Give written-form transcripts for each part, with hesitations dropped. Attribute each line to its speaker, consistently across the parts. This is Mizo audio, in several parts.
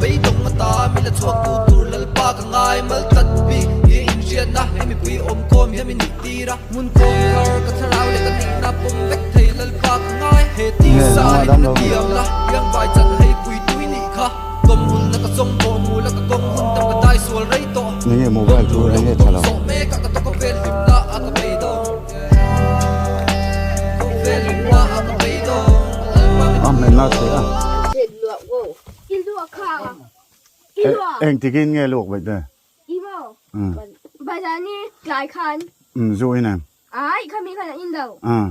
Speaker 1: Beidawng ata mi la chhuak tu tur Lalpa ka ngai mal tlat bik He inhriatna he mipui awm khawm hian min nih tir a Hmun khawm thar ka thlarau leh ka nihna pawm vek thei Lalpa ka ngai He tisa hi na tiam la Riang vai chan hei pui tui nih kha Tawm hulna ka chawng tawh mul a ka kawng hun tam ka dai sual rei tawh
Speaker 2: Enge mobile chu enge tha lo.
Speaker 1: Zawh mek a ka tawk a vel hlimna a ka bei dawn Khawvel hlimna a ka bei dawn Lalpa mi
Speaker 2: A hmenna che a. Eng tikin nge luak vaih te? Umm zu in em? Umm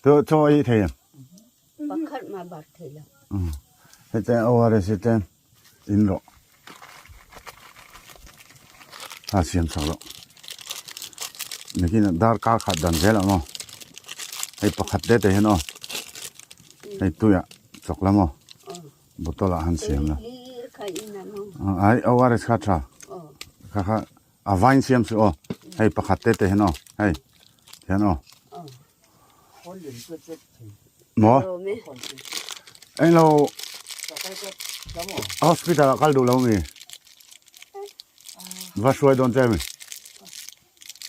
Speaker 2: chu chaw ei thei em? Umm hete ORS hi te in rawh a siam chak loh nikin dar kar khat dan zel ang aw hei pakhat te te hian aw hei tuiah chawk lam aw bottle ah han siam la ai ORS kha tha kha kha a vain siam chu aw hei pakhat te te hian aw hei hian aw maw englo hospital ah kal duh lo mi va hruai dawn che mi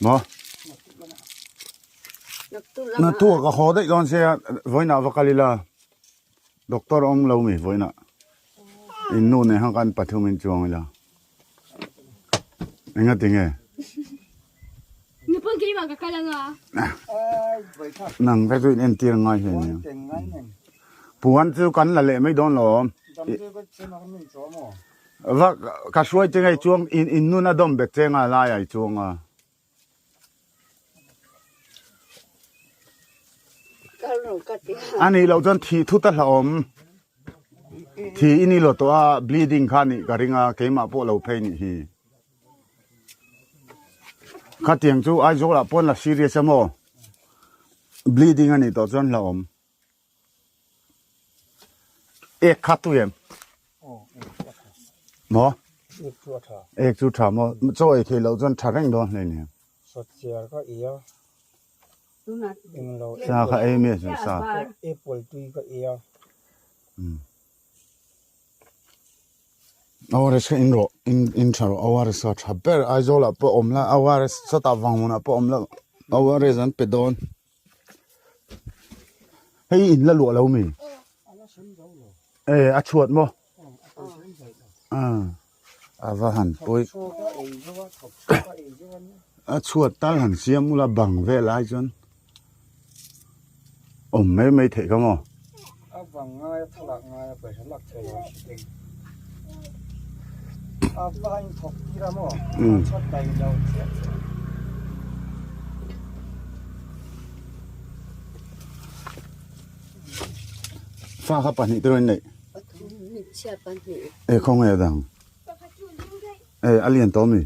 Speaker 2: maw na tu ka haw daih dawn sia vawiinah va kal ila Doctor awm lo mi vawiinah in nu nen khan kan pathum in chuang ila enga tinge
Speaker 3: Nupui keimah ka kal anga.
Speaker 2: Nang te chu in entir ngai hle nia. Puan chu kan la leh mai dawn lo awm. Va ka hruai che ngei chuang in in nun a dawm bet che nga lai ai chuang a. A nih loh chuan thih thut a hlauhawm. Thi i ni lo tawh a, bleeding kha nih ka ring a, keimah pawh lo phei nih hi. Khatiang chu Aizawl ah pawn la serious a maw? Bleeding a nih tawh chuan hlauhawm. Ek kha tui em? Maw? Ek chu tha maw? Chaw ei theih loh chuan tha reng dawn hle nia. Sa kha ei mi a chu sa. ORS kha in rawh in in tha rawh ORS kha tha ber Aizawl ah pawh awm la ORS sawtah Vanghmun ah pawh awm la ORS an pe dawn. Hei in la luah lo mi? E a chhuat maw? A va han pawi. A chhuat tal han siam ula bang vel ai chuan awm mai mai theih kha maw? Fa kha pahnih te rawn neih e khaw nge dang e a lian tawh mi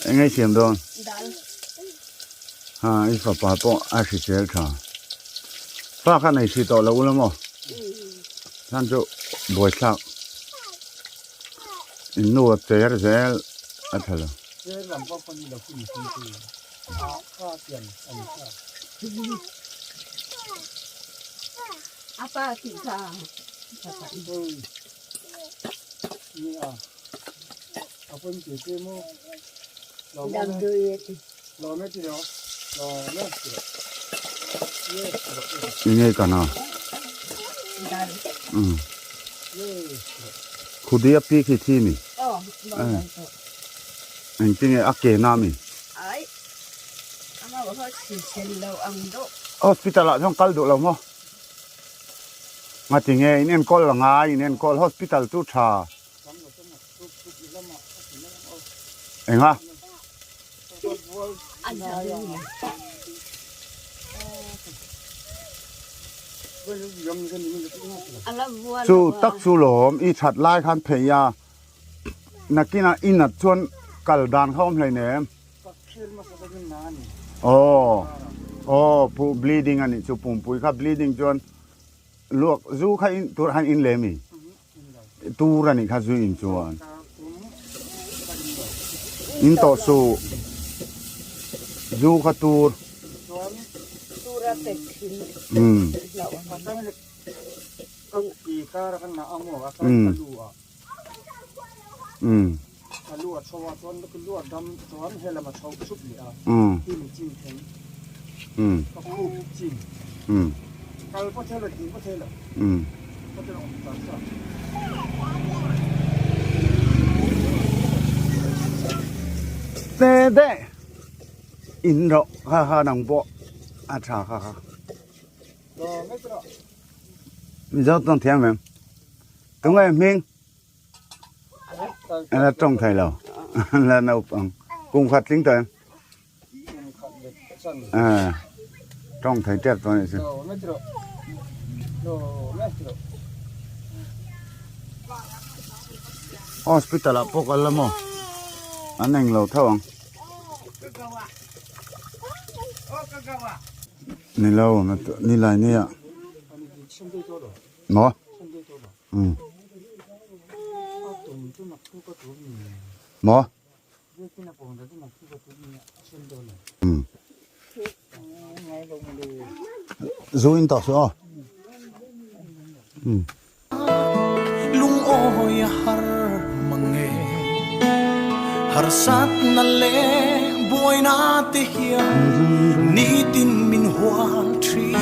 Speaker 2: eng ei siam dawn ha i fapa pawh a hrisel tha fa kha nei si tawh lo ula maw Chhan chu buaithlak in nu a cher zel a tha lo. Enge kan a umm khudi a pi khi thi mi engtinge a ke na mi hospital ah chuan kal duh lo maw ngatinge in enkawl a ngai in enkawl hospital chu tha. Enga? Chu tak chu lawm i that lai khan phei a nakinah i nat chuan kal dan kha awm hleinem. Aw aw pu bleeding a nih chu pumpui kha bleeding chuan luak zu kha in tur han in lem i. Tur a nih kha zui in chuan in tawh suh zu kha tur umm. Te te in rawh kha kha nang pawh a tha kha kha. Mizo tawng thiam em? Tunge hming? La tawng thei lo. La naupang. Kum khat tling tawh em? À, tawng thei tep tawh anih chu. Hospital ah pawh kal la maw? An englo tho ang. Ni lo, ni lai ni ah. Maw? Um. Maw? Um. Zu in tawh suh aw. Um.
Speaker 3: Lungawi a har mang e Harsatna leh buaina te hian nitin min hual thin.